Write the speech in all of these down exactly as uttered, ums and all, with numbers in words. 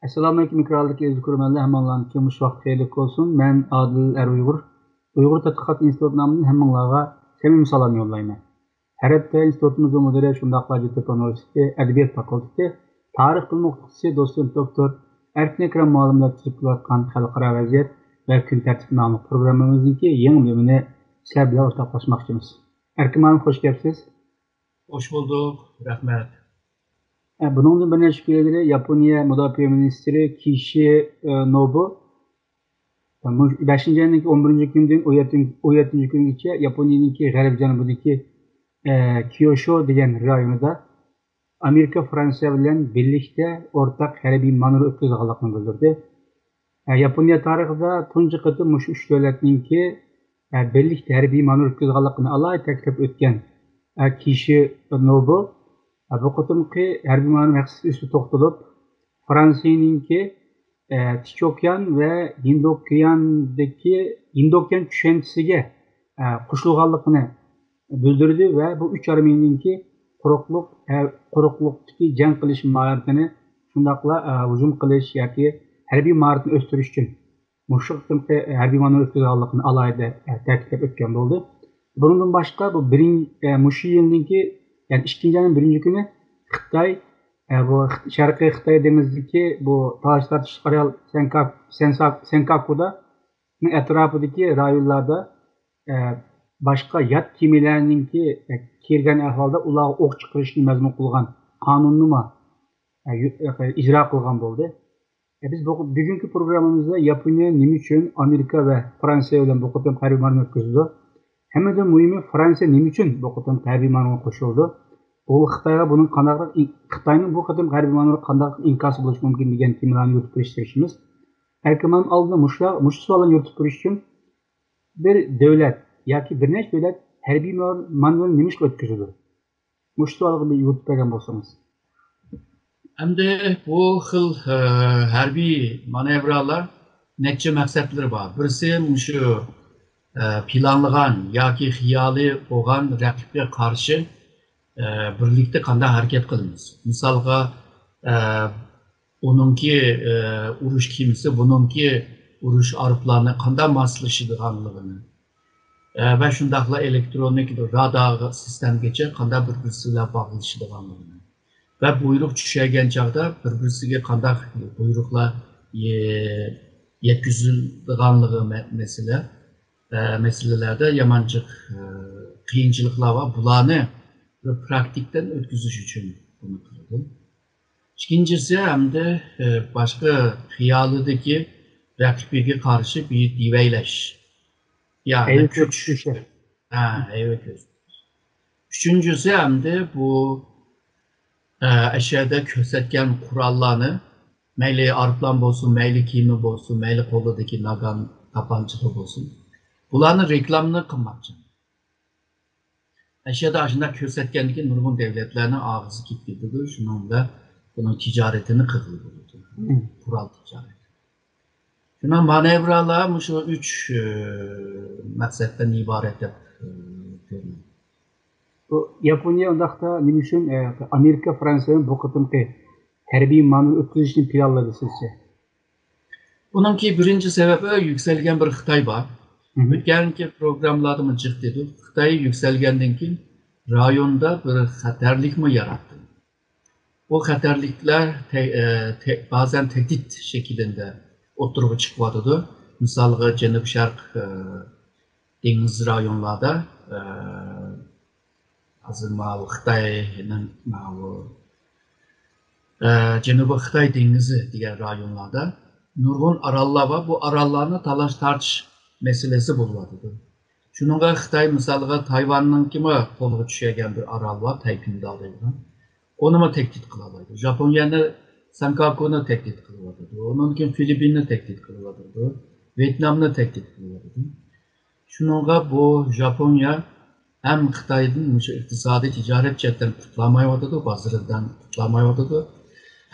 ئەسسالامۇئەلەيكۇم، ئېكراندىكى ئەزىز كۆرۈرمەنلەر، ھەممىڭلارنىڭكى مۇشۇ ۋاقتى خەيرلىك بولسۇن. مەن ئادىل ئەر ئۇيغۇر، ئۇيغۇر تەتقىقات ئىنستىتۇتى نامىدىن ھەممىڭلارغا سەمىمىي سالام يوللايمەن. ھەر ھەپتە ئىنستىتۇتىمىزنىڭ مۇدىرى، شۇنداقلا جىتىپا ئۇنىۋېرسىتېتى ئەدەبىيات فاكۇلتېتى تارىخ بىلىم ئوقۇتقۇچىسى دوتسېنت دوكتور ئەركىن ئەكرەم مۇئەللىملەر تۈزۈپ كېلىۋاتقان خەلقئارا ۋەزىيەت ۋە كۈن تەرتىپى ناملىق پروگراممىمىزنىڭكى يېڭى بۆلۈمىنى سىلەر بىلەن ئورتاقلاشماقچىمىز. ئەركىن مۇئەللىم، خوش كەپسىز. خوش بولدۇق، رەھمەت. ئە، بۇنىڭدىن بىر نەچچە كۈن ئىلگىرى ياپونىيە مۇداپىئە مىنىستىرى كىشى، ئە، نوبۇ، ئە، مۇ-، بەشىنچى ئاينىڭ ئون بىرىنچى كۈنىدىن ئون يەتتىنچى، ئون يەتتىنچى كۈنىگىچە ياپونىيەنىڭكى غەربىي جەنۇبىدىكى، ئە، كيوشو دېگەن رايونىدا ئامېرىكا، فرانسىيە بىلەن بىرلىكتە ئورتاق ھەربىي مانېۋىر ئۆتكۈزىدىغانلىقىنى بىلدۈردى. ئە، ياپونىيە تارىخىدا تۇنجى قېتىم مۇشۇ ئۈچ دۆلەتنىڭكى، ئە، بىرلىكتە ھەربىي مانېۋىر ئۆتكۈزىدىغانلىقىنى ئالاھىدە تەكىتلەپ ئۆتكەن، ئە، كىشى نوبۇ، ئە، بۇ قېتىمقى ھەربىي مانېۋىر مەقسىتى ئۈستىدە توختىلىپ، فرانسىيەنىڭكى، ئە، تىنچ ئوكيان ۋە ھىندى ئوكياندىكى، ھىندى ئوكيان چۈشەنچىسىگە، ئە، قوشۇلغانلىقىنى بىلدۈردى ۋە بۇ ئۈچ ئارمىيەنىڭكى قۇرۇقلۇق، ھە-، قۇرۇقلۇقتىكى جەڭ قىلىش ماھارىتىنى، شۇنداقلا، ئە، ھۇجۇم قىلىش ياكى ھەربىي ماھارىتىنى ئۆستۈرۈش ئۈچۈن مۇشۇ قېتىمقى ھەربىي مانېۋىر ئۆتكۈزىدىغانلىقىنى ئالاھىدە، ئە، تەكىتلەپ ئۆتكەن بولدى. بۇنىڭدىن باشقا، بۇ بىرىن-، ئە، مۇشۇ يىلنىڭكى، يەنى ئىككىنچى ئاينىڭ بىرىنچى كۈنى خىتاي، ئە، بۇ خىت-، شەرقىي خىتاي دېڭىزىدىكى بۇ تالاش تارتىش ئارال سەنكاك-، سەنساك-، سەنكاكۇدا ئەتراپىدىكى رايونلاردا، ئە، باشقا يات كېمىلەرنىڭكى، ئە، كىرگەن ئەھۋالدا ئۇلارغا ئوق چىقىرىشنى مەزمۇن قىلغان قانۇننىمۇ، ئە، يۈ-، ئە، ئىجرا قىلغان بولدى. ئە، بىز بۇ، بۈگۈنكى پروگراممىمىزدا ياپونىيە نېمە ئۈچۈن ئامېرىكا ۋە فرانسىيە بىلەن بۇ قېتىمقى ھەربىي مانېۋىر ئۆتكۈزىدۇ؟ ھەممىدىن مۇھىمى، فرانسىيە نېمە ئۈچۈن بۇ قېتىمقى ھەربىي مانېۋىرغا قوشۇلىدۇ؟ بۇ خىتايغا بۇنىڭ قانداقراق ئىن-، خىتاينىڭ بۇ قېتىمقى ھەربىي مانېۋىرغا قانداق ئىنكاسى بولۇشى مۇمكىن دېگەن تېمىلارنى يورۇتۇپ بېرىشكە تىرىشىمىز. ئەركىن مۇئەللىم، ئالدىدا مۇشۇلار، مۇشۇ سوئاللارنى يورۇتۇپ بېرىش ئۈچۈن، بىر دۆلەت ياكى بىر نەچچە دۆلەت ھەربىي مانېۋىرنى نېمىشقا ئۆتكۈزىدۇ؟ مۇشۇ سوئالغا بىر يورۇتۇپ بەرگەن بولسىڭىز. ئەمدى بۇ خىل، ئە، ھەربىي مانېۋىرلار نەچچە مەقسەتلىرى بار. بىرسى مۇشۇ، ئە، پىلانلىغان ياكى خىيالى بولغان رەقىبكە قارشى، ئە، بىرلىكتە قانداق ھەرىكەت قىلىمىز؟ مىسالغا، ئە، ئۇنىڭكى، ئە، ئۇرۇش كېمىسى بۇنىڭكى ئۇرۇش ئايروپىلانىنى قانداق ماسلىشىدىغانلىقىنى، ئە، ۋە شۇنداقلا ئېلېكترونىك رادار سىستېمىگىچە قانداق بىر-بىرسى بىلەن باغلىشىدىغانلىقىنى ۋە بۇيرۇق چۈشەرگەن چاغدا بىر-بىرسىگە قانداق بۇيرۇقلار يە-، يەتكۈزۈلىدىغانلىقى مە-، مەسىلە، ئە، مەسىلىلەردە يامان جىق، ئە، قىيىنچىلىقلار بار. بۇلارنى بىر پراكتىكتىن ئۆتكۈزۈش ئۈچۈن بۇنى قىلىدۇ. ئىككىنچىسى، ئەمدى، ئە، باشقا خىيالىدىكى رەقىبىگە قارشى بىر دېۋەيلەش. يا، ھەيۋە كۈچ. كۆرسىتىش. ھە، ھەيۋە كۆرسىتىش. ئۈچىنچىسى، ئەمدى بۇ، ئە، ئەشەدە كۆرسەتكەن قوراللارنى، مەيلى ئايروپىلان بولسۇن، مەيلى كېمە بولسۇن، مەيلى قولىدىكى ناگان تاپانچىلىرى بولسۇن، بۇلارنى رېكلامىنى قىلماقچى. ئەشەدە ئاشۇنداق كۆرسەتكەندىكىن نۇرغۇن دۆلەتلەرنىڭ ئاغزى كېتىپ كېتىدۇ، شۇنىڭ بىلەن بۇنىڭ تىجارىتىنى قىلغىلى بولىدۇ. مم. قورال تىجارىتى. شۇنىڭ مانېۋىرلار مۇشۇ ئۈچ، ئى، مەقسەتتىن ئىبارەت دەپ، ئى، كۆرۈنىدۇ. بۇ ياپونىيە ئۇنداقتا نېمە ئۈچۈن، ئى، ئامېرىكا، فرانسىيەنى بۇ قېتىمقى ھەربىي مانېۋىر ئۆتكۈزۈشنى پىلانلىدى سىزچە؟ بۇنىڭكى بىرىنچى سەۋەبى يۈكسەلگەن بىر خىتاي بار. مم. ئۆتكەنكى پروگراممىلاردىمۇ جىق دېدۇق. خىتاي يۈكسەلگەندىن كېيىن رايوندا بىر خەتەرلىكمۇ ياراتتى. بۇ خەتەرلىكلەر تە-، ئە، تە-، بەزەن تەھدىت شەكلىدە ئوتتۇرىغا چىقىۋاتىدۇ. مىسالغا، جەنۇب شەرق، ئە، دېڭىز رايونلاردا، ئە، ھازىر ماۋۇ خىتاينىڭ ماۋۇ، ئە، جەنۇبىي خىتاي دېڭىزى دېگەن رايونلاردا نۇرغۇن ئاراللار بار. بۇ ئاراللارنى تالاش تارتىش مەسىلىسى بولۇۋاتىدۇ. شۇنىڭغا خىتاي مىسالىغا تايۋاننىڭكىمۇ قولىغا چۈشەلگەن بىر ئارال بار، تەيپىنداۋ دەيدىغان. ئۇنىمۇ تەھدىت قىلالايدۇ. ژاپونىيەنى، سەنكاكۇنى تەھدىت قىلىۋاتىدۇ. ئۇنىڭدىن كېيىن فىلىپپىننى تەھدىت قىلىۋاتىدۇ. ۋيېتنامنى تەھدىت قىلىۋاتىدۇ. شۇنىڭغا بۇ ژاپونىيە ھەم خىتايدىن مۇشۇ ئىقتىسادىي، تىجارەت جەھەتتىن قۇتۇلالمايۋاتىدۇ، بازىرىدىن قۇتۇلالمايۋاتىدۇ.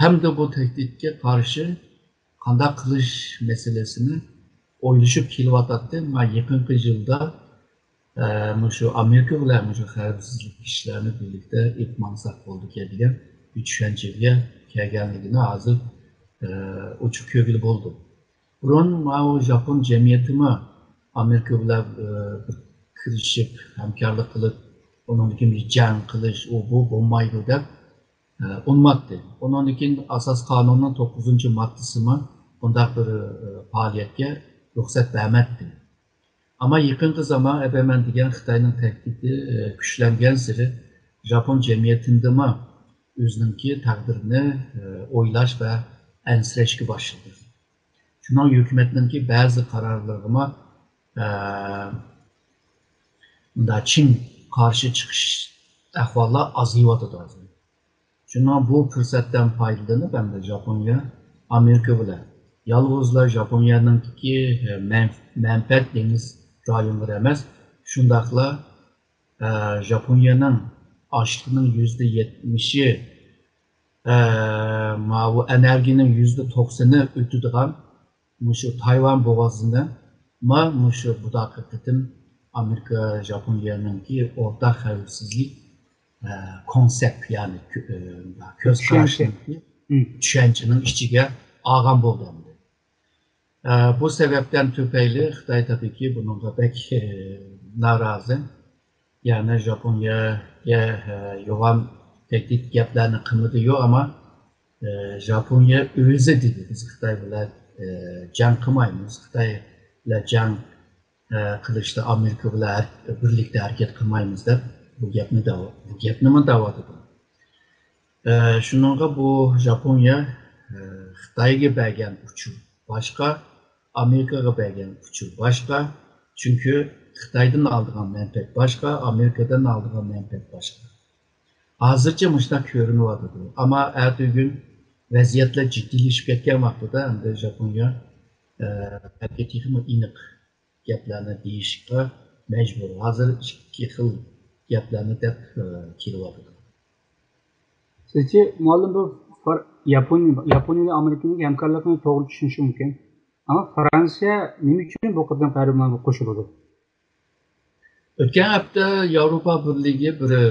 ھەمدە بۇ تەھدىتكە قارشى قانداق قىلىش مەسىلىسىنى ئويلىشىپ كېلىۋاتاتتى. مانا يېقىنقى يىلدا، ئە، مۇشۇ ئامېرىكا بىلەن مۇشۇ خەۋپسىزلىك ئىشلارنى بىرلىكتە ئېلىپ ماڭساق بولىدىكەن دېگەن بىر چۈشەنچىگە كەلگەنلىكىنى ھازىر، ئوچۇق كۆرگىلى بولىدۇ. بۇرۇن ماۋۇ ژاپون جەمئىيىتىمۇ ئامېرىكا بىلەن بىر كىرىشىپ، ھەمكارلىق قىلىپ، ئۇنىڭدىن كېيىن جەڭ قىلىش، ئۇ بۇ بولمايدۇ دەپ ئۇنىماتتى. ئۇنىڭدىن كېيىن ئاساس قانۇننىڭ توققۇزىنچى ماددىسىمۇ بۇنداق بىر پائالىيەتكە رۇخسەت بەرمەتتى. ئەمما يېقىنقى زامان ئەبەمەن دېگەن خىتاينىڭ تەھدىتى كۈچلەنگەنسېرى ژاپون جەمئىيىتىدىمۇ ئۆزىنىڭكى تەقدىرىنى ئويلاش ۋە ئەنسىرەشكە باشلىدى. شۇنىڭ ھۆكۈمەتنىڭكى بەزى قارارلىرىغىمۇ ئە، مۇنداق چىڭ قارشى چىقىش ئەھۋاللار ئازىيىۋاتىدۇ ھازىر. شۇڭا بۇ پۇرسەتتىن پايدىلىنىپ، ئەمدى ژاپونىيە ئامېرىكا بىلەن يالغۇزلا ژاپونىيەنىڭكى مەن-، مەنپەئەت دېڭىز رايونلىرى ئەمەس، شۇنداقلا ئە، ژاپونىيەنىڭ ئاشلىقنىڭ يۈزدە يەتمىشى، ئە، ماۋۇ ئەنەرگىنىڭ يۈزدە توقسىنى ئۆتىدىغان مۇشۇ تايۋان بوغازىنى ما مۇشۇ بۇداقى قېتىم ئامېرىكا ژاپونىيەنىڭكى ئورتاق خەۋپسىزلىك، ئە، كونسېپت، يەنى كۆ-، ئە، كۆز قاراشنىڭكى، چۈشەنچە. مم. چۈشەنچىنىڭ ئىچىگە ئالغان بولدى ئەمدى. ئە، بۇ سەۋەبتىن تۈپەيلى خىتاي تەبىئىيكى بۇنىڭغا بەك، ئە، نارازى. يەنى ژاپونىيەگە، ئە، يوغان تەھدىت گەپلەرنى قىلمىدى يو، ئەمما، ئە، ژاپونىيە ئۆزى دېدى، بىز خىتاي بىلەن، ئە، جەڭ قىلمايمىز، خىتاي بىلەن جەڭ، ئە، قىلىشتا ئامېرىكا بىلەن ھەر-، بىرلىكتە ھەرىكەت قىلمايمىز دەپ بۇ گەپنى داۋا-، بۇ گەپنىمۇ داۋالىدى. ئە، شۇنىڭغا بۇ ژاپونىيە، ئە، خىتايغا بەرگەن ئۇچۇر باشقا، ئامېرىكىغا بەرگەن ئۇچۇر باشقا. چۈنكى خىتايدىن ئالىدىغان مەنپەئەت باشقا، ئامېرىكىدىن ئالىدىغان مەنپەئەت باشقا. ھازىرچە مۇشۇنداق كۆرۈنۈۋاتىدۇ. ئەمما ئەتىگۈن ۋەزىيەتلەر جىددىيلىشىپ كەتكەن ۋاقتىدا ئەمدى ژاپونىيە، ئە، بەلكى تېخىمۇ ئېنىق گەپلەرنى دېيىشقا مەجبۇر. ھازىر ئىككى خىل گەپلەرنى دەپ، ئە، كېلىۋاتىدۇ. سىزچە، مۇئەللىم، بۇ فار-، ياپونىيە، ياپونىيە بىلەن ئامېرىكىنىڭ ھەمكارلىقىنى توغرا چۈشىنىشى مۇمكىن. ئەمما فرانسىيە نېمە ئۈچۈن بۇ قېتىم قەھرىمانلىققا قوشۇلىدۇ؟ ئۆتكەن ھەپتە ياۋروپا بىرلىكى بىر، ئە،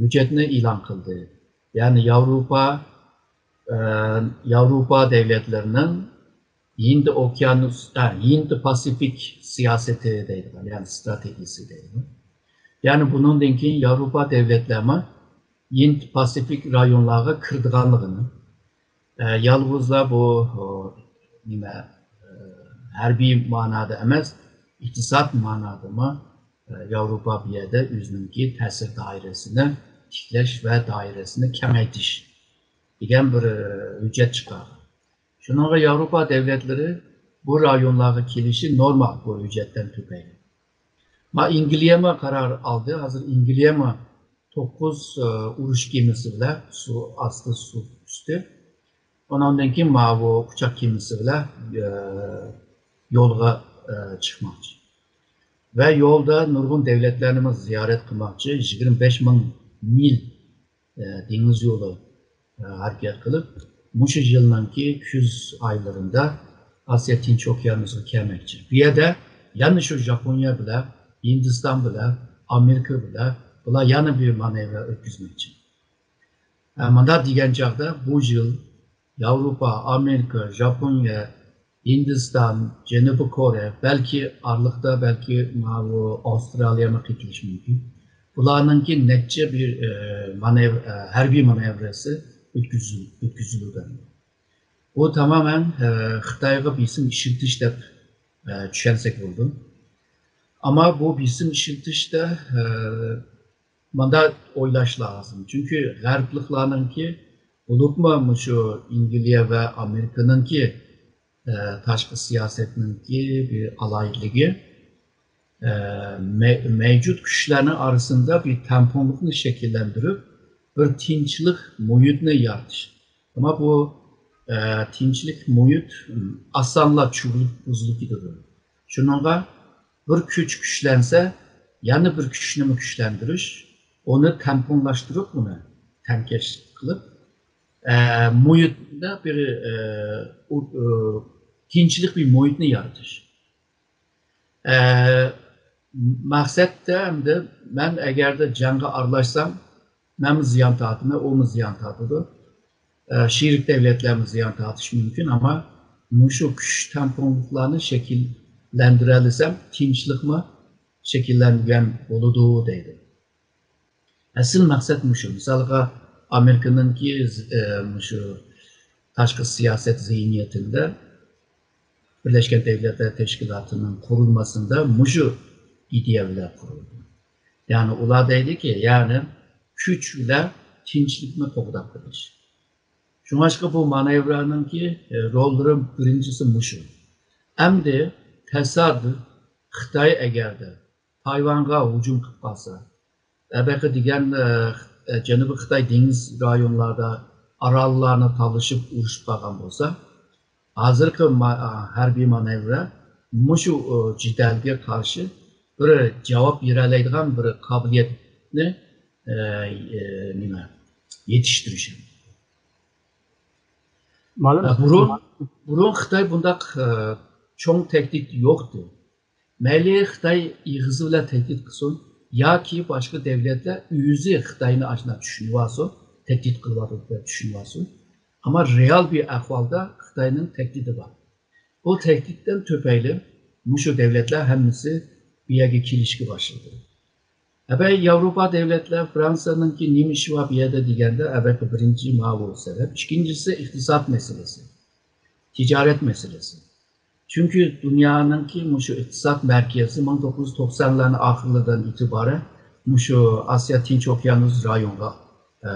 ھۆججەتنى ئېلان قىلدى. يەنى ياۋروپا، ئە، ياۋروپا دەۋلەتلىرىنىڭ ھىندى ئوكيانۇس، ئە، ھىندى پاسىفىك سىياسىتى دەيدىغان، يەنى ستراتېگىيىسى دەيدىغان. يەنى بۇنىڭدىن كېيىن ياۋروپا دەۋلەتلەرمۇ ھىندى پاسىفىك رايونلارغا كىرىدىغانلىقىنى، ئە، يالغۇزلا بۇ، ئۇ، نېمە، ئە، ھەربىي مانادا ئەمەس، ئىقتىساد مانادىمۇ، ئە، ياۋروپا بۇ يەردە ئۆزىنىڭكى تەسىر دائىرىسىنى تىكلەش ۋە دائىرىسىنى كېڭەيتىش دېگەن بىر، ئە، ھۆججەت چىقارغان. شۇنىڭغا ياۋروپا دەۋلەتلىرى بۇ رايونلارغا كېلىشى نورمال، بۇ ھۆججەتتىن تۈپەيلى. ما ئەنگلىيەمۇ قارار ئالدى. ھازىر ئەنگلىيەمۇ توققۇز، ئە، ئۇرۇش كېمىسى بىلەن سۇ ئاستى، سۇ ئۈستى، ئۇنىڭدىن كېيىن ماۋۇ ئۇچاق كېمىسى بىلەن، ئە، يولغا، ئە، چىقماقچى. ۋە يولدا نۇرغۇن دەۋلەتلەرنىمۇ زىيارەت قىلماقچى. يىگىرمە بەش مىڭ مىل، ئە، دېڭىز يولى، ئە، ھەرىكەت قىلىپ، مۇشۇ يىلنىڭكى كۈز ئايلىرىدا ئاسىيا تىنچ ئوكيانۇسىغا كەلمەكچى. بۇ يەردە يەنە شۇ ژاپونىيە بىلەن، ھىندىستان بىلەن، ئامېرىكا بىلەن بۇلار يەنە بىر مانېۋىر ئۆتكۈزمەكچى. ئە، مۇنداق دېگەن چاغدا بۇ يىل ياۋروپا، ئامېرىكا، ژاپونىيە، ھىندىستان، جەنۇبىي كورېيە، بەلكى ئارىلىقتا بەلكى ماۋۇ ئاۋسترالىيەمۇ قېتىلىشى مۇمكىن. بۇلارنىڭكى نەچچە بىر، ئە، مانېۋ-، ئە، ھەربىي مانېۋرىسى ئۆتكۈزۈل-، ئۆتكۈزۈلىدۇ. بۇ تامامەن، ئە، خىتايغا بېسىم ئىشلىتىش دەپ، ئە، چۈشەنسەك بولىدۇ. ئەمما بۇ بېسىم ئىشلىتىشتە، ئە، مۇنداق ئويلاش لازىم. چۈنكى غەربلىكلارنىڭكى، بولۇپمۇ مۇشۇ ئەنگلىيە ۋە ئامېرىكىنىڭكى، ئە، تاشقى سىياسەتنىڭكى بىر ئالاھىدىلىكى، ئە، مە-، مەۋجۇت كۈچلەرنىڭ ئارىسىدا بىر تەڭپۇڭلۇقنى شەكىللەندۈرۈپ، بىر تىنچلىق مۇھىتىنى يارىتىش. ئەمما بۇ، ئە، تىنچلىق مۇھىت، ئاسانلا چۈۋۈلۈپ بۇزۇلۇپ كېتىدۇ. شۇنىڭغا بىر كۈچ كۈچلەنسە، يەنە بىر كۈچنىمۇ كۈچلەندۈرۈش، ئۇنى تەڭپۇڭلاشتۇرۇپ، ئۇنى تەڭكەش قىلىپ، ئە، مۇھىتنى بىر، ئە، ئۇ-، ئۇ-، تىنچلىق بىر مۇھىتنى يارىتىش. ئە، مەقسەتتە ئەمدى مەن ئەگەردە جەڭگە ئارىلاشسام، مەنمۇ زىيان تارتىمەن، ئۇمۇ زىيان تارتىدۇ. ئە، شېرىك دەۋلەتلەرمۇ زىيان تارتىشى مۇمكىن، ئەمما مۇشۇ كۈچ تەڭپۇڭلۇقلارنى شەكىللەندۈرەلىسەم، تىنچلىقمۇ شەكىللەنگەن بولىدۇ دەيدۇ. ئەسلى مەقسەت مۇشۇ. مىسالغا، ئامېرىكىنىڭكى، ئە، مۇشۇ تاشقى سىياسەت زېھنىيىتىدە، بىرلەشكەن دەۋلەتلەر تەشكىلاتىنىڭ قۇرۇلمىسىدا مۇشۇ ئىدىيە بىلەن قۇرۇلدى. يەنى ئۇلار دەيدىكى، يەنى كۈچ بىلەن تىنچلىقنى قوغداپ قېلىش. شۇڭلاشقا بۇ مانېۋرنىڭكى، ئە، روللىرى بىرىنچىسى مۇشۇ. ئەمدى تاسادىپ خىتاي ئەگەردە تايۋانغا ھۇجۇم قىلىپ قالسا، ئەبەقە دېگەن، ئە، ئە، جەنۇبىي خىتاي دېڭىز رايونلاردا ئاراللارنى تالىشىپ ئۇرۇشۇپ قالغان بولسا، ھازىرقى ما-، ئا، ھەربىي مانېۋرە مۇشۇ، ئۇ، جېدەلگە قارشى بىر جاۋاب بېرەلەيدىغان بىر قابىلىيەتنى، ئە، ئە، نېمە، يېتىشتۈرۈش. مالۇم. ئە، بۇرۇن، بۇرۇن خىتاي بۇنداق، ئە، چوڭ تەھدىت يوقتى. مەيلى خىتاي ئېغىزى بىلەن تەھدىت قىلسۇن ياكى باشقا دەۋلەتلەر ئۆزى خىتاينى ئاشۇنداق چۈشىنىۋالسۇن، تەھدىت قىلىۋاتىدۇ دەپ چۈشىنىۋالسۇن. ئەمما رېئال بىر ئەھۋالدا خىتاينىڭ تەھدىتى بار. بۇ تەھدىتتىن تۈپەيلى مۇشۇ دەۋلەتلەر ھەممىسى بۇ يەرگە كېلىشكە باشلىدى. ئەبەي ياۋروپا دەۋلەتلەر، فرانسىيەنىڭكى نېمە ئىشى بار بۇ يەردە دېگەندە، ئەبەي بىرىنچى ماۋۇ سەۋەب، ئىككىنچىسى ئىقتىساد مەسىلىسى، تىجارەت مەسىلىسى. چۈنكى دۇنيانىڭكى مۇشۇ ئىقتىساد مەركىزى مىڭ توققۇز يۈز توقسانلارنىڭ ئاخىرلىرىدىن ئېتىبارەن مۇشۇ ئاسىيا تىنچ ئوكيانۇس رايونغا، ئە،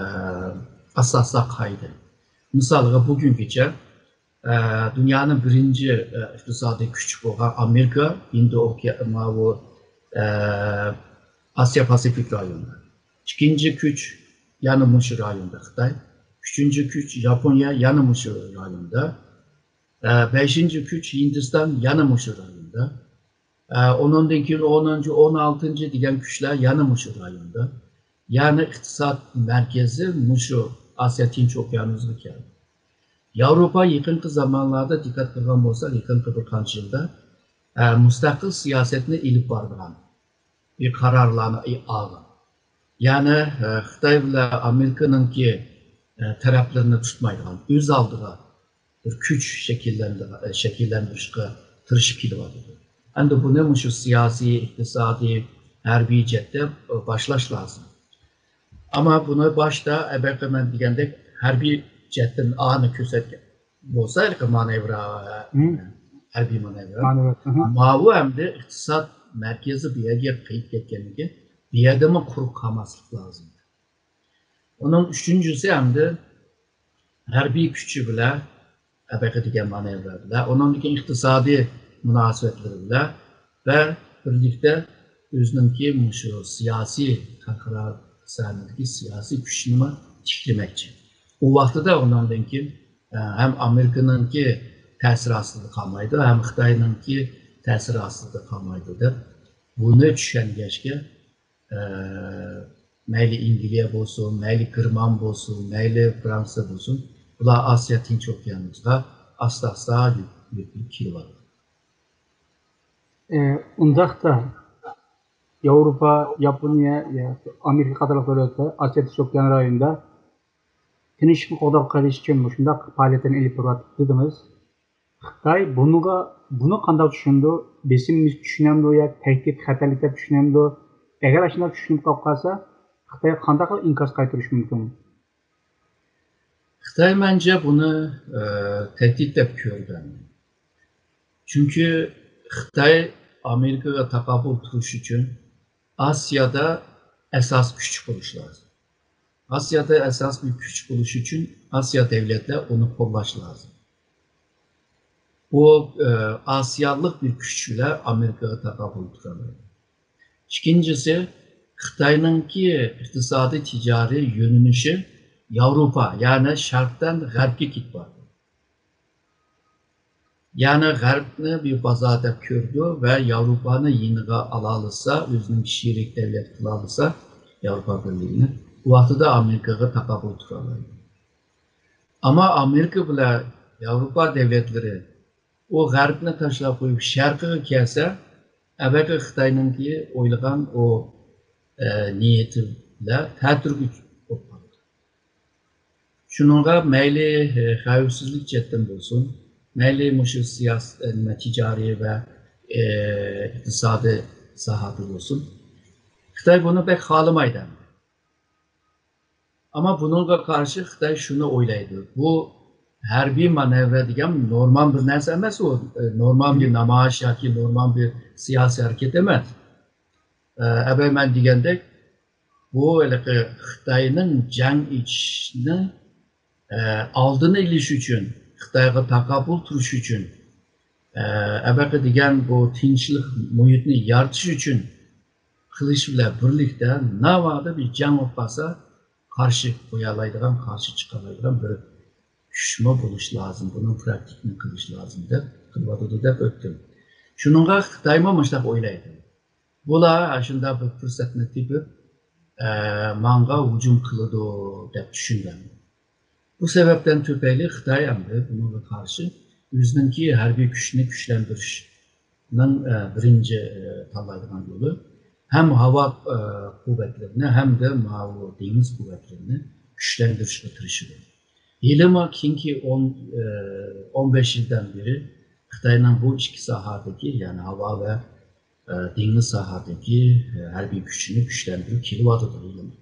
ئاساسلىق قايدى. مىسالغا، بۈگۈنگىچە، ئە، دۇنيانىڭ بىرىنچى، ئە، ئىقتىسادىي كۈچ بولغان ئامېرىكا، ھىندى ئوكيا-، ماۋۇ، ئە، ئاسىيا پاسىفىك رايونى. ئىككىنچى كۈچ يەنە مۇشۇ رايوندا خىتاي. ئۈچىنچى كۈچ ياپونىيە، يەنە مۇشۇ رايوندا. ئە، بەشىنچى كۈچ ھىندىستان، يەنە مۇشۇ رايوندا. ئە، ئۇنىڭدىن كېيىن ئونىنچى، ئون ئالتىنچى دېگەن كۈچلەر يەنە مۇشۇ رايوندا. يەنى ئىقتىساد مەركىزى مۇشۇ ئاسىيا تىنچ ئوكيانۇسىغا كەلدى. ياۋروپا يېقىنقى زامانلاردا دىققەت قىلغان بولساق، يېقىنقى بىر قانچە يىلدا، ئە، مۇستەقىل سىياسەتنى ئېلىپ بارىدىغان بىر قارارلارنى ئالغان. يەنى، ئە، خىتاي بىلەن ئامېرىكىنىڭكى، ئە، تەرەپلىرىنى تۇتمايدىغان، ئۆز ئالدىغا بىر كۈچ شەكىللەندۈرۈ-، شەكىللەندۈرۈشكە تىرىشىپ كېلىۋاتىدۇ. ئەمدى بۇنى مۇشۇ سىياسىي، ئىقتىسادىي، ھەربىي جەھەتتە باشلاش لازىم. ئەمما بۇنى باشتا ئەبەقە مەن دېگەندەك ھەربىي جەھەتتىن ئانى كۆرسەتكەن بولسا، ھېلىقى مانېۋرا، ھەربىي مانېۋرا، مانېۋرا، ماۋۇ ئەمدى ئىقتىساد مەركىزى بۇ يەرگە قېيىپ كەتكەندىن كېيىن، بۇ يەردىمۇ قۇرۇق قالماسلىق لازىم. ئۇنىڭ ئۈچىنچىسى ئەمدى ھەربىي كۈچى بىلەن ئەبەقە دېگەن مانېۋرا بىلەن، ئۇنىڭدىن كېيىن ئىقتىسادىي مۇناسىۋەتلىرى بىلەن ۋە بىرلىكتە ئۆزىنىڭكى مۇشۇ سىياسىي خەلقئارا سەھنىدىكى سىياسىي كۈچىنىمۇ تىكلىمەكچى. ئۇ ۋاقتىدا ئۇنىڭدىن كېيىن، ئە، ھەم ئامېرىكىنىڭكى تەسىرى ئاستىدا قالمايدۇ، ھەم خىتاينىڭكى تەسىرى ئاستىدا قالمايدۇ دەپ بۇنى چۈشەنگەچكە، ئە، مەيلى ئەنگلىيە بولسۇن، مەيلى گېرمان بولسۇن، مەيلى فرانسىيە بولسۇن، بۇلار ئاسىيا تىنچ ئوكيانىغا ئاستا-ئاستا يۆتكىلىپ كېلىۋاتىدۇ. ئە، ئۇنداقتا ياۋروپا، ياپونىيە، يا ئامېرىكا قاتارلىق دۆلەتلەر ئاسىيا تىنچ ئوكيان رايونىدا تىنچلىقنى قوغداپ قېلىش ئۈچۈن مۇشۇنداق پائالىيەتلەرنى ئېلىپ بېرىۋاتىدۇ دېدىڭىز. خىتاي بۇنىڭغا، بۇنى قانداق چۈشىنىدۇ؟ بېسىم چۈشىنەمدۇ ياكى تەھدىت، خەتەرلىك دەپ چۈشىنەمدۇ؟ ئەگەر ئاشۇنداق چۈشىنىپ قاپ قالسا، خىتايغا قانداق ئىنكاس قايتۇرۇشى مۇمكىن؟ خىتاي مەنچە بۇنى، ئە، تەھدىت دەپ كۆرگەن. چۈنكى خىتاي ئامېرىكىغا تاقابىل تۇرۇش ئۈچۈن ئاسىيادا ئاساس كۈچ قۇرۇش لازىم. ئاسىيادا ئاساس بىر كۈچ بولۇش ئۈچۈن ئاسىيا دەۋلەتلەر ئۇنى قوللاش لازىم. ئۇ، ئە، ئاسىيالىق بىر كۈچ بىلەن ئامېرىكىغا تاقابىل تۇرالايدۇ. ئىككىنچىسى، خىتاينىڭكى ئىقتىسادىي تىجارىي يۆنىلىشى ياۋروپا، يەنى شەرقتىن غەربكە كېتىپ بارىدۇ. يەنى غەربنى بىر بازار دەپ كۆرىدۇ ۋە ياۋروپانى يېنىغا ئالالىسا، ئۆزىنىڭ شېرىك دەۋلەت قىلالىسا، ياۋروپا بىرلىكىنى، ئۇ ۋاقتىدا ئامېرىكىغا تاقابىل تۇرالايدۇ. ئەمما ئامېرىكا بىلەن ياۋروپا دەۋلەتلىرى ئۇ غەربنى تاشلاپ قويۇپ شەرقىگە كەلسە، ئەبەقە خىتاينىڭكى ئويلىغان ئۇ، ئە، نىيىتى بىلەن تەتۈرگە بولۇپ قالىدۇ. شۇنىڭغا مەيلى، ئە، خەۋپسىزلىك جەھەتتىن بولسۇن، مەيلى مۇشۇ سىياسىي، ئە، نېمە، تىجارىي ۋە، ئە، ئىقتىسادىي ساھەدە بولسۇن، خىتاي بۇنى بەك خالىمايدۇ ئەمدى. ئەمما بۇنىڭغا قارشى خىتاي شۇنى ئويلايدۇ، بۇ ھەربىي مانېۋىر دېگەن نورمال بىر نەرسە ئەمەس ئۇ، ئە، نورمال بىر نامايىش ياكى نورمال بىر سىياسىي ھەرىكەت ئەمەس. ئە، ئەبەي مەن دېگەندەك، بۇ ھېلىقى خىتاينىڭ جەڭ ئېچىشنى، ئە، ئالدىنى ئېلىش ئۈچۈن، خىتايغا تاقابىل تۇرۇش ئۈچۈن، ئە، ئەبەقە دېگەن بۇ تىنچلىق مۇھىتىنى يارىتىش ئۈچۈن قىلىش بىلەن بىرلىكتە، ناۋادا بىر جەڭ بولۇپ قالسا، قارشى قويالايدىغان، قارشى چىقالايدىغان بىر كۈچمۇ بولۇش لازىم، بۇنىڭ پراكتىكىنى قىلىش لازىم دەپ قىلىۋاتىدۇ دەپ ئۆتتۈم. شۇنىڭغا خىتايمۇ مۇشۇنداق ئويلايدۇ. بۇلار ئاشۇنداق بىر پۇرسەتنى تېپىپ، ئە، ماڭا ھۇجۇم قىلىدۇ دەپ چۈشىنىدۇ. بۇ سەۋەبتىن تۈپەيلى خىتاي ئەمدى بۇنىڭغا قارشى ئۆزىنىڭكى ھەربىي كۈچىنى كۈچلەندۈرۈشنىڭ، ئە، بىرىنچى، ئە، تاللايدىغان يولى ھەم ھاۋا، ئە، قۇۋۋەتلىرىنى ھەمدە ماۋۇ دېڭىز قۇۋۋەتلىرىنى كۈچلەندۈرۈشكە تىرىشىدۇ. ھېلىمۇ كېيىنكى ئون، ئە، ئون بەش يىلدىن بېرى خىتاينىڭ بۇ ئىككى ساھەدىكى، يەنى ھاۋا ۋە، ئە، دېڭىز ساھەدىكى، ئە، ھەربىي كۈچىنى كۈچلەندۈرۈپ كېلىۋاتىدۇ ھېلىمۇ.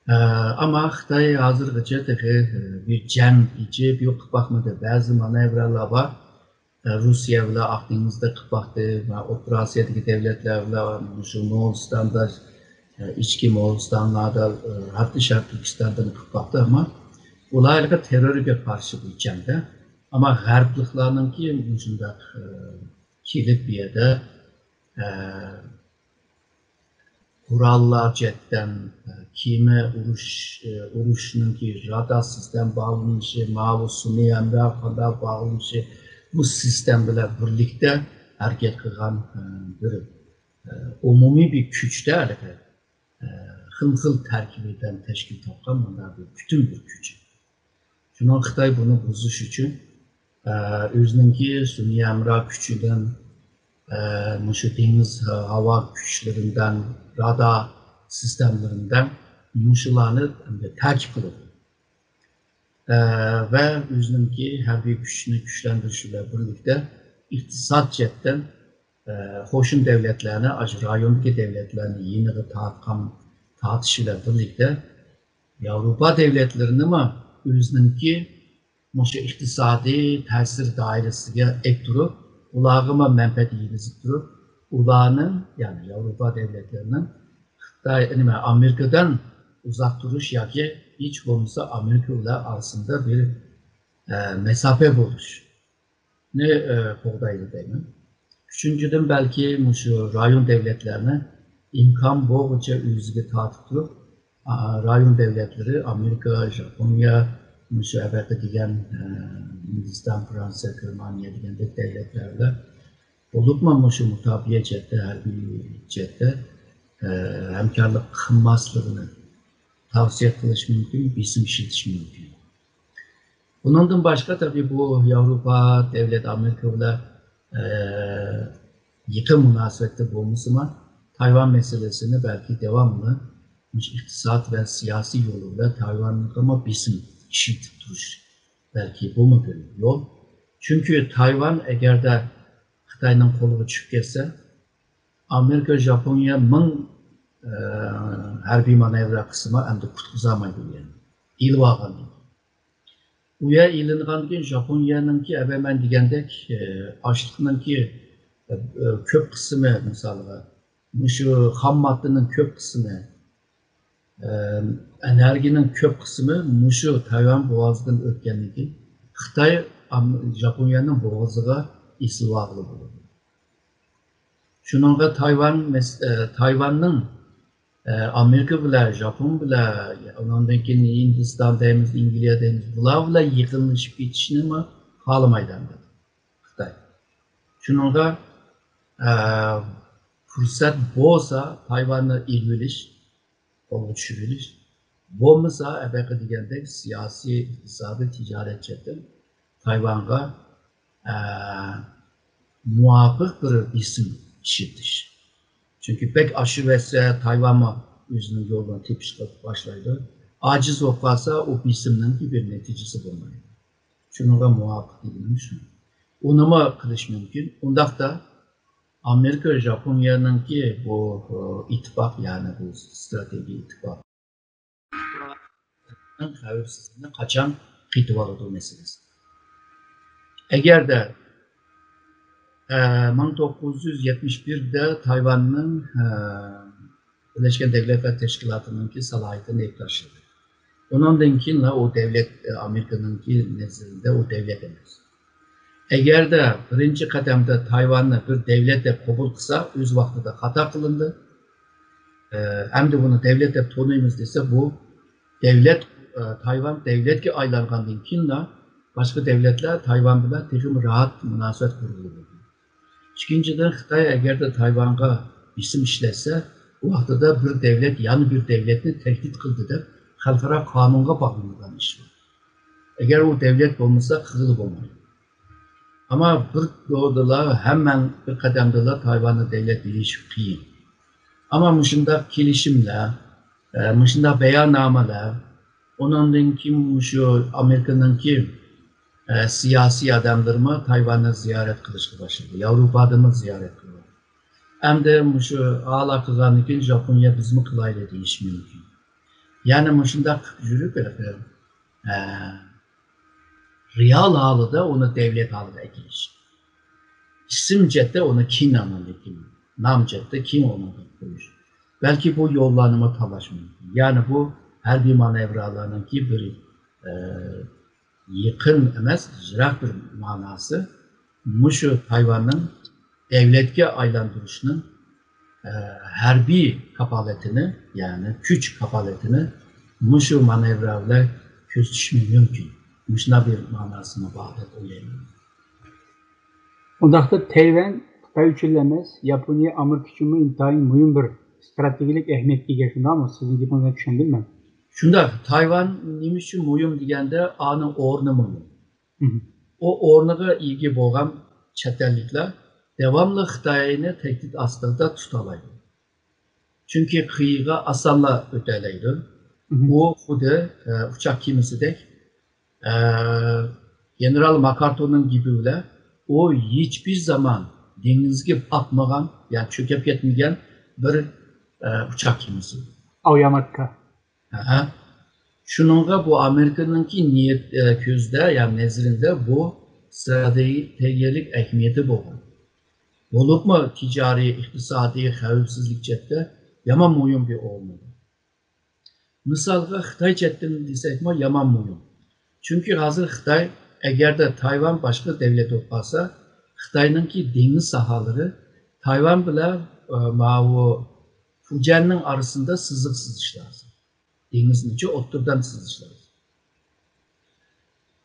ئە، ئەمما خىتاي ھازىرغىچە تېخى، ئە، بىر جەڭ ئېچىپ يوق قىلىپ باقمىدى. بەزى مانېۋىرلار بار. ئە، روسىيە بىلەن ئاق دېڭىزدا قىلىپ باقتى. مانا ئوتتۇرا ئاسىيادىكى دەۋلەتلەر بىلەن، مۇشۇ موغۇلىستاندا، ئە، ئىچكى موغۇلىستانلاردا، ئە، ھەتتا شەرقىي تۈركىستاندا قىلىپ باقتى. ئەمما ئۇلار ھېلىقى تېررورغا قارشى بىر جەڭدە. ئەمما غەربلىكلارنىڭكى مۇشۇنداق، ئە، كېلىپ بۇ يەردە، ئە، قوراللار جەھەتتىن، ئە، كېمە ئۇرۇش، ئە، ئۇرۇشنىڭكى رادار سىستېما باغلىنىشى، ماۋۇ سۇنئىي ھەمراھ قانداق باغلىنىشى، بۇ سىستېما بىلەن بىرلىكتە ھەرىكەت قىلغان، ئە، بىر، ئە، ئومۇمىي بىر كۈچتە ھەرىكەت، ئە، خىل-خىل تەركىبىدىن تەشكىل تاپقان مۇنداق بىر پۈتۈن بىر كۈچ. شۇنىڭ خىتاي بۇنى بۇزۇش ئۈچۈن، ئە، ئۆزىنىڭكى سۈنئىي ھەمراھ كۈچىدىن، ئە، مۇشۇ دېڭىز، ھاۋا كۈچلىرىدىن، رادار سىستېمىلىرىدىن مۇشۇلارنى تەركىب قىلىدۇ. ئە، ۋە ئۆزىنىڭكى ھەربىي كۈچىنى كۈچلەندۈرۈش بىلەن بىرلىكتە ئىقتىساد جەھەتتىن، ئە، قوشنا دەۋلەتلەرنى، ئاشۇ رايوندىكى دەۋلەتلەرنى يېنىغا تارتقان، تارتىش بىلەن بىرلىكتە ياۋروپا دەۋلەتلىرىنىمۇ ئۆزىنىڭكى مۇشۇ ئىقتىسادىي تەسىر دائىرىسىگە ئەكىرىپ، ئۇلارغىمۇ مەنپەئەت يېگۈزۈپ تۇرۇپ، ئۇلارنىڭ، يەنى ياۋروپا دەۋلەتلىرىنىڭ خىتاي، نېمە، ئامېرىكىدىن ئۇزاق تۇرۇش ياكى ھېچ بولمىسا ئامېرىكا بىلەن ئارىسىدا بىر، ئە، مەساپە بولۇشنى، ئە، قوغدايدۇ دەيمەن. ئۈچىنچىدىن، بەلكى مۇشۇ رايون دەۋلەتلەرنى ئىمكان بولغۇچە ئۆزىگە تارتىپ تۇرۇپ، ئا، رايون دەۋلەتلىرى، ئامېرىكا، ژاپونىيە، مۇشۇ ئەبەقە دېگەن، ئە، ھىندىستان، فرانسىيە، گېرمانىيە دېگەندەك دەۋلەتلەر بىلەن بولۇپمۇ مۇشۇ مۇداپىئە جەھەتتە، ھەربىي جەھەتتە، ئە، ھەمكارلىق قىلماسلىقىنى تەۋسىيە قىلىش مۇمكىن، بېسىم ئىشلىتىش مۇمكىن. بۇنىڭدىن باشقا، تەبىئىي، بۇ ياۋروپا دەۋلەت ئامېرىكا بىلەن، ئە، يېقىن مۇناسىۋەتتە بولمىسىمۇ، تايۋان مەسىلىسىنى بەلكى داۋاملىق مۇشۇ ئىقتىساد ۋە سىياسىي يولى بىلەن تايۋانغىمۇ بېسىم ئىشلىتىپ تۇرۇش بەلكى بۇمۇ بىر يول. چۈنكى تايۋان ئەگەردە خىتاينىڭ قولىغا چۈشۈپ كەتسە، ئامېرىكا، ژاپونىيە مىڭ، ئە، ھەربىي مانېۋىر قىلسىمۇ ئەمدى قۇتقۇزالمايدۇ يەنى. ئېلىۋالغاندىن كېيىن. ئۇ يەر ئېلىنغاندىن كېيىن ژاپونىيەنىڭكى، ئەبەي مەن دېگەندەك، ئە، ئاشلىقنىڭكى، ئە، ئە، كۆپ قىسمى، مىسالغا، مۇشۇ خام ماددىنىڭ كۆپ قىسمى، ئە، ئېنېرگىيەنىڭ كۆپ قىسمى مۇشۇ تايۋان بوغازىدىن ئۆتكەندىن كېيىن خىتاي، ئام-، ژاپونىيەنىڭ بوغازىغا ئېسىلىۋالغىلى بولىدۇ. شۇنىڭغا تايۋان مەس-، ئە، تايۋاننىڭ، ئە، ئامېرىكا بىلەن، ژاپون بىلەن، ئۇنىڭدىن كېيىن ھىندىستان دەيمىز، ئىنگلىيە دەيمىز، بۇلار بىلەن يېقىنلىشىپ كېتىشنىمۇ خالىمايدۇ ئەمدى خىتاي. شۇنىڭغا، ئە، پۇرسەت بولسا تايۋاننى ئېلىۋېلىش، قولغا چۈشۈرۈۋېلىش. بولمىسا، ئەبەقە دېگەندەك سىياسىي، ئىقتىسادىي، تىجارەت جەھەتتىن تايۋانغا، ئە، مۇۋاپىق بىر بېسىم ئىشلىتىش. چۈنكى بەك ئاشۇرۇۋەتسە، تايۋانمۇ ئۆزىنىڭ يولىنى تېپىشقا باشلايدۇ. ئاجىز بولۇپ قالسا، ئۇ بېسىمنىڭكى بىر نەتىجىسى بولمايدۇ. شۇنىڭغا مۇۋاپىق دېگىنىم شۇ. ئۇنىمۇ قىلىش مۇمكىن. ئۇنداقتا ئامېرىكا ژاپونىيەنىڭكى بۇ، ئىتتىپاق، يەنى بۇ ستراتېگىيە ئىتتىپاق خەۋپسىزلىكنى قاچان قېتىۋالىدۇ مەسىلىسى. ئەگەردە، ئە، مىڭ توققۇز يۈز يەتمىش بىردە تايۋاننىڭ، ئە، بىرلەشكەن دۆلەتلەر تەشكىلاتىنىڭكى سالاھىيىتىنى ئېلىپ تاشلىدى. ئۇنىڭدىن كېيىنلا ئۇ دۆلەت، ئامېرىكىنىڭكى نەزىرىدە ئۇ دۆلەت ئەمەس. ئەگەردە بىرىنچى قەدەمدە تايۋاننى بىر دۆلەت دەپ قوبۇل قىلسا، ئۆز ۋاقتىدا خاتا قىلىندى. ئە، ئەمدى بۇنى دۆلەت دەپ تونۇيمىز دېسە، بۇ دۆلەت، ئە، تايۋان دۆلەتكە ئايلانغاندىن كېيىنلا باشقا دۆلەتلەر تايۋان بىلەن تېخىمۇ راھەت مۇناسىۋەت قۇرغىلى بولىدۇ. ئىككىنچىدىن، خىتاي ئەگەردە تايۋانغا بېسىم ئىشلەتسە، ئۇ ۋاقتىدا بىر دۆلەت يەنە بىر دۆلەتنى تەھدىت قىلدى دەپ خەلقئارا قانۇنغا باغلىنىدىغان ئىش بۇ. ئەگەر ئۇ دۆلەت بولمىسا، قىلغىلى بولمايدۇ. ئەمما بىر دورىدىلا، ھەممەن بىر قەدەمدىلا تايۋاننى دۆلەت دېيىش قىيىن. ئەمما مۇشۇنداق كېلىشىملەر، ئە، مۇشۇنداق باياننامىلەر، ئۇنىڭدىن كېيىن مۇشۇ ئامېرىكىنىڭكى، ئە، سىياسىي ئادەملىرىمۇ تايۋاننى زىيارەت قىلىشقا باشلىدى. ياۋروپادىمۇ زىيارەت قىلدى. ئەمدى مۇشۇ ئالا قىلغاندىن كېيىن ژاپونىيە بىزمۇ قىلايلى دېيىشى مۇمكىن. يەنى مۇشۇنداق قىلىپ يۈرۈپ، ھېلىقى، ئە، رېئال ھالىدا ئۇنى دەۋلەت ھالىغا ئەكېلىش. ئىسىم جەھەتتە ئۇنى كىن ئانا، لېكىن نام جەھەتتە كىن ئۇنى قويۇش. بەلكى بۇ يوللارنىمۇ تاللاش مۇمكىن. يەنى بۇ ھەربىي مانېۋرلارنىڭكى بىر، ئە، يېقىن ئەمەس، يىراق بىر ماناسى مۇشۇ تايۋاننىڭ دەۋلەتكە ئايلاندۇرۇشنىڭ، ئە، ھەربىي كاپالىتىنى، يەنى كۈچ كاپالىتىنى مۇشۇ مانېۋرلار بىلەن كۆزىتىشمۇ مۇمكىن. مۇشۇنداق بىر ماناسىمۇ بار دەپ ئويلايمەن. ئۇنداقتا تەيۋەن خىتاي ئۈچۈنلا ئەمەس، ياپونىيە، ئامېرىكا ئۈچۈنمۇ ئىنتايىن مۇھىم بىر ستراتېگىيەلىك ئەھمىيەتكە ئىگە، شۇنداقمۇ؟ سىزنىڭ گېپىڭىزدىن چۈشەندىم مەن. شۇنداق. تايۋان نېمە ئۈچۈن مۇھىم دېگەندە، ئانىڭ ئورنى مۇھىم. مم. ئۇ ئورنىغا ئىگە بولغان چەت ئەللىكلەر داۋاملىق خىتاينى تەھدىت ئاستىدا تۇتالايدۇ. چۈنكى قىيىغا ئاسانلا ئۆتەلەيدۇ. مم. ئۇ خۇددى، ئە، ئۇچاق كېمىسىدەك، ئە، گېنېرال ماكئارتۇرنىڭ گېپى بىلەن، ئۇ ھېچبىر زامان دېڭىزگە پاتمىغان، يەنى چۆكۈپ كەتمىگەن بىر، ئە، ئۇچاق كېمىسى. ئاۋياماتكا. ھە. شۇنىڭغا بۇ ئامېرىكىنىڭكى نىيەت، ئە، كۆزىدە، يا نەزىرىدە بۇ ستراتېگىيەلىك ئەھمىيىتى بولغان. بولۇپمۇ تىجارىي، ئىقتىسادىي، خەۋپسىزلىك جەھەتتە يامان مۇھىم بىر ئورۇن ئىدى. مىسالغا خىتاي جەھەتتىن دېسەكمۇ يامان مۇھىم. چۈنكى ھازىر خىتاي، ئەگەردە تايۋان باشقا دەۋلەت بولۇپ قالسا، خىتاينىڭكى دېڭىز ساھەلىرى تايۋان بىلەن، ئە، ماۋۇ فۇجيەننىڭ ئارىسىدا سىزىق سىزىش لازىم. دېڭىزنىچۇ ئوتتۇرىدىن سىزىش لازىم.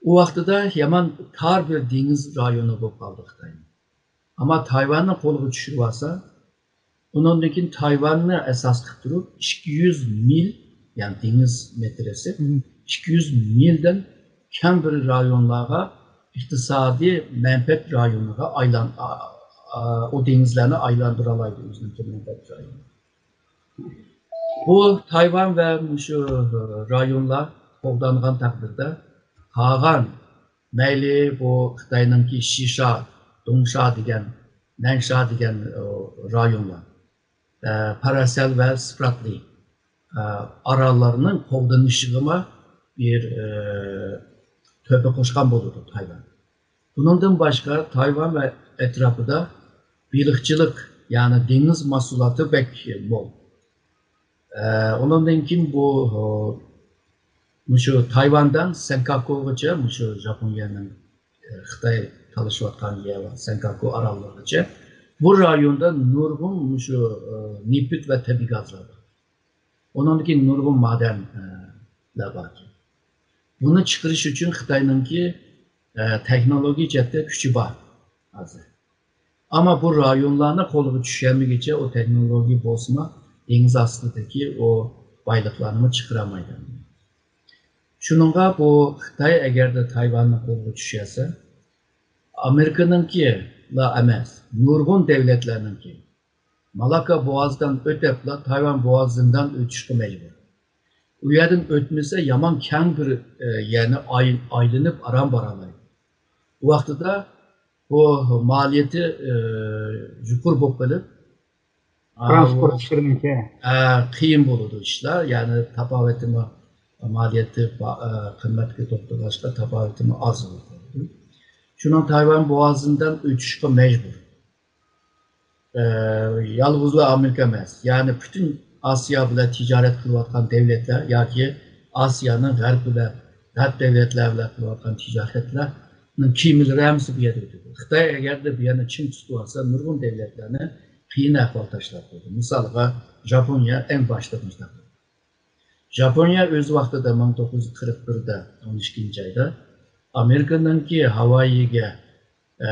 ئۇ ۋاقتىدا يامان تار بىر دېڭىز رايونى بولۇپ قالدى خىتاينىڭ. ئەمما تايۋاننى قولىغا چۈشۈرۈۋالسا، ئۇنىڭدىن كېيىن تايۋاننى ئاساس قىلىپ تۇرۇپ، ئىككى يۈز مىل، يەنى دېڭىز مېتىرىسى، مم. ئىككى يۈز مىلدىن كەڭ بىر رايونلارغا، ئىقتىسادىي مەنپەئەت رايونىغا ئايلان-، ئا-، ئا-، ئۇ دېڭىزلەرنى ئايلاندۇرالايدۇ ئۆزىنىڭكى مەنپەئەت رايونىغا. بۇ تايۋان ۋە مۇشۇ رايونلار قوغدانغان تەقدىردە، قالغان مەيلى بۇ خىتاينىڭكى شىشا، دۇڭشا دېگەن، نەنشا دېگەن، ئۇ، رايونلار، ئە، پاراسەل ۋە سىپراتلى، ئە، ئاراللىرىنىڭ قوغدىنىشىغىمۇ بىر، ئە، تۆھپە قوشقان بولىدۇ تايۋان. بۇنىڭدىن باشقا، تايۋان ۋە ئەتراپىدا بېلىقچىلىق، يەنى دېڭىز مەھسۇلاتى بەك مول. ئە، ئۇنىڭدىن كېيىن بۇ، ئۇ، مۇشۇ تايۋاندىن سېنكاكۇغىچە، مۇشۇ ژاپونىيەنىڭ، ئە، خىتاي تالىشىۋاتقان يەر سېنكاكۇ ئاراللىرىغىچە، بۇ رايوندا نۇرغۇن مۇشۇ، ئە، نېفىت ۋە تەبىئىي گازلار بار. ئۇنىڭدىن كېيىن نۇرغۇن مادەن، ئە، لەر باركەن. بۇنى چىقىرىش ئۈچۈن خىتاينىڭكى، ئە، تېخنولوگىيە جەھەتتە كۈچى بار ھازىر. ئەمما بۇ رايونلارنى قولىغا چۈشۈرمىگۈچە ئۇ تېخنولوگىيە بولسىمۇ، دېڭىز ئاستىدىكى ئۇ بايلىقلارنىمۇ چىقىرالمايدۇ. شۇنىڭغا بۇ خىتاي ئەگەردە تايۋاننى قولىغا چۈشۈرسە، ئامېرىكىنىڭكىلا ئەمەس، نۇرغۇن دۆلەتلەرنىڭكى مالاكا بوغازىدىن ئۆتۈپلا تايۋان بوغازىدىن ئۆتۈشكە مەجبۇر. ئۇ يەردىن ئۆتمىسە يامان كەڭ بىر، ئە، يەرنى ئاي-، ئايلىنىپ ئاران بارالايدۇ. بۇ ۋاقتىدا بۇ مالىيىتى، ئە، يۇقىرى بولۇپ قېلىپ، ئا، ترانسپورت ئىشلىرىنىڭكى. ئە، قىيىن بولىدۇ ئىشلار. يەنى تاپاۋىتىمۇ مالىيىتى با-، ئە، قىممەتكە توختالغاچقا تاپاۋىتىمۇ ئاز بولۇپ قالىدۇ. شۇنىڭ تايۋان بوغازىدىن ئۆتۈشكە مەجبۇر. ئە، يالغۇزلا ئامېرىكا ئەمەس، يەنى پۈتۈن ئاسىيا بىلەن تىجارەت قىلىۋاتقان دەۋلەتلەر ياكى ئاسىيانىڭ غەرب بىلەن، غەرب دەۋلەتلەر بىلەن قىلىۋاتقان تىجارەتلەرنىڭ كېمىلىرى ھەممىسى بۇ يەردە ئۆتىدۇ. خىتاي ئەگەردە بۇ يەرنى چىڭ تۇتۇۋالسا، نۇرغۇن دەۋلەتلەرنى قىيىن ئەھۋال تاشلاپ قويدى. مىسالغا، ژاپونىيە ئەڭ باشتا مۇشۇنداق. ژاپونىيە ئۆز ۋاقتىدا مىڭ توققۇز يۈز قىرىق بىردە، ئون ئىككىنچى ئايدا ئامېرىكىنىڭكى ھاۋايىگە، ئە،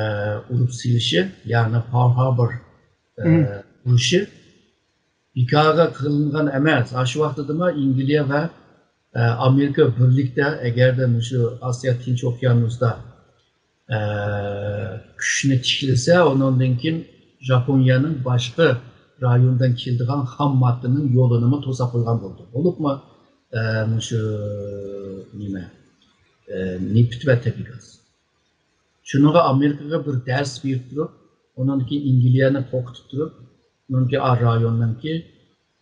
ئۇرۇپ سېلىشى، يەنى پارل ھاربور، ئە، مم. ئۇرۇشى بىكارغا قىلىنغان ئەمەس. ئاشۇ ۋاقتىدىمۇ ئەنگلىيە ۋە، ئە، ئامېرىكا بىرلىكتە ئەگەردە مۇشۇ ئاسىيا تىنچ ئوكيانۇسدا، ئە، كۈچنى تىكلىسە، ئۇنىڭدىن كېيىن ژاپونىيەنىڭ باشقا رايوندىن كېلىدىغان خام ماددىنىڭ يولىنىمۇ توساپ قويغان بولىدۇ. بولۇپمۇ، ئە، مۇشۇ نېمە، ئە، نېفىت ۋە تەبىئىي گاز. شۇنىڭغا ئامېرىكىغا بىر دەرس بېرىپ تۇرۇپ، ئۇنىڭدىن كېيىن ئەنگلىيەنى قورقۇتۇپ تۇرۇپ، ئۇنىڭكى ئا رايوننىڭكى،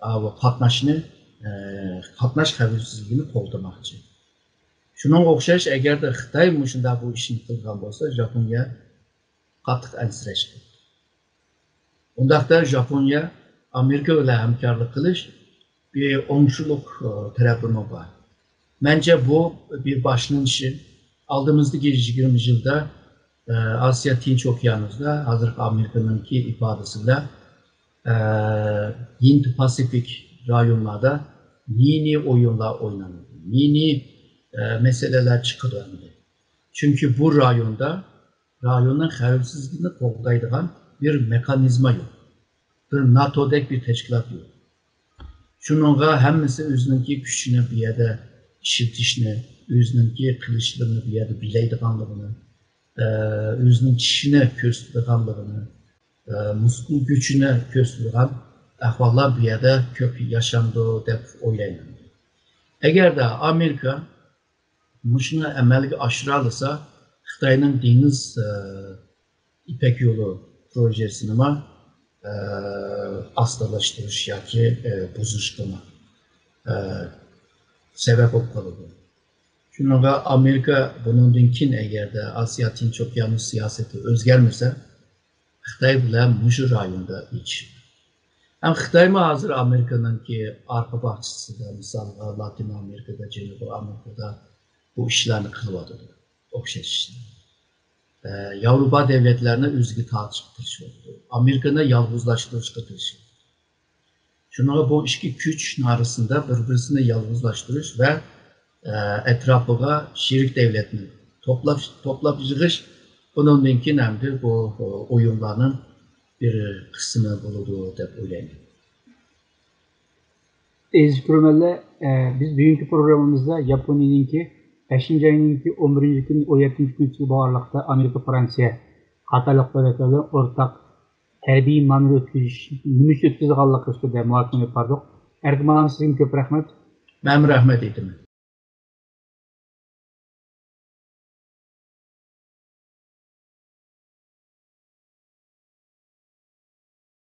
ئا، بۇ قاتناشنى، ئە، قاتناش خەۋپسىزلىكىنى قوغدىماقچى. شۇنىڭغا ئوخشاش، ئەگەردە خىتاي مۇشۇنداق بۇ ئىشنى قىلغان بولسا، ژاپونىيە قاتتىق ئەنسىرەش قىلىدۇ. ئۇنداقتا ژاپونىيە ئامېرىكا بىلەن ھەمكارلىق قىلىش بىر ئوڭشىلىق، ئە، تەرەپىمۇ بار. مەنچە بۇ بىر باشلىنىشى. ئالدىمىزدىكى يىگىرمە يىلدا، ئە، ئاسىيا تىنچ ئوكيانۇسىدا ھازىرقى ئامېرىكىنىڭكى ئىپادىسى بىلەن، ئە، ھىند پاسىفىك رايونلاردا نى-نى ئويۇنلار ئوينىلىدۇ. نى-نى، ئە، مەسىلىلەر چىقىدۇ ئەمدى. چۈنكى بۇ رايوندا رايوننىڭ خەۋپسىزلىكىنى قوغدايدىغان بىر مېخانىزما يوق. بىر ناتودەك بىر تەشكىلات يوق. شۇنىڭغا ھەممىسى ئۆزىنىڭكى كۈچىنى بۇ يەردە ئىشلىتىشنى، ئۆزىنىڭكى قىلىچلىرىنى بۇ يەردە بىلەيدىغانلىقىنى، ئە، ئۆزىنىڭ چىشىنى كۆرسىتىدىغانلىقىنى، ئە، مۇسكۇل كۈچىنى كۆرسىتىدىغان ئەھۋاللار بۇ يەردە كۆپ ياشاندۇ دەپ ئويلايمەن. ئەگەردە ئامېرىكا مۇشۇنى ئەمەلگە ئاشۇرالىسا، خىتاينىڭ دېڭىز، ئە، يىپەك يولى پروژېسىنىمۇ، ئە، ئاستىلاشتۇرۇش ياكى، ئە، بۇزۇشقىمۇ، ئە، سەۋەب بولۇپ قالىدۇ. شۇنىڭغا ئامېرىكا بۇنىڭدىن كېيىن ئەگەردە ئاسىيا تىنچ ئوكيانۇس سىياسىتى ئۆزگەرمىسە، خىتاي بىلەن مۇشۇ رايوندا ئېچىشىدۇ. ھەم خىتايمۇ ھازىر ئامېرىكىنىڭكى ئارقا باغچىسىدا، مىسالغا، لاتىن ئامېرىكىدا، جەنۇبىي ئامېرىكىدا بۇ ئىشلارنى قىلىۋاتىدۇ، ئوخشاش ئىشلارنى. ئە، ياۋروپا دۆلەتلەرنى ئۆزىگە تارتىشقا تىرىشىۋاتىدۇ. ئامېرىكىنى يالغۇزلاشتۇرۇشقا تىرىشىۋاتىدۇ. شۇنىڭغا بۇ ئىككى كۈچ ئارىسىدا بىر-بىرسىنى يالغۇزلاشتۇرۇش ۋە، ئە، ئەتراپىغا شېرىك دۆلەتنى توپلاپ، توپلاپ يىغىش، بۇنىڭدىن كېيىن ئەمدى بۇ، ئويۇنلارنىڭ بىر قىسمى بولىدۇ دەپ ئويلايمەن. ئەزىز كۆرۈرمەنلەر، ئە، بىز بۈگۈنكى پروگراممىمىزدا ياپونىيەنىڭكى بەشىنچى ئاينىڭكى ئون بىرىنچى كۈنى، ئون يەتتىنچى كۈنىگىچە بارلىقتا ئامېرىكا، فرانسىيە قاتارلىق دۆلەتلەر بىلەن ئورتاق ھەربىي مانېۋىر ئۆتكۈزۈش، نېمە ئۈچۈن ئۆتكۈزىدىغانلىقى ئۈستىدە مۇھاكىمە ئېلىپ باردۇق. ئەركىن مۇئەللىم، سىزگىمۇ كۆپ رەھمەت. مەنمۇ رەھمەت ئېيتىمەن.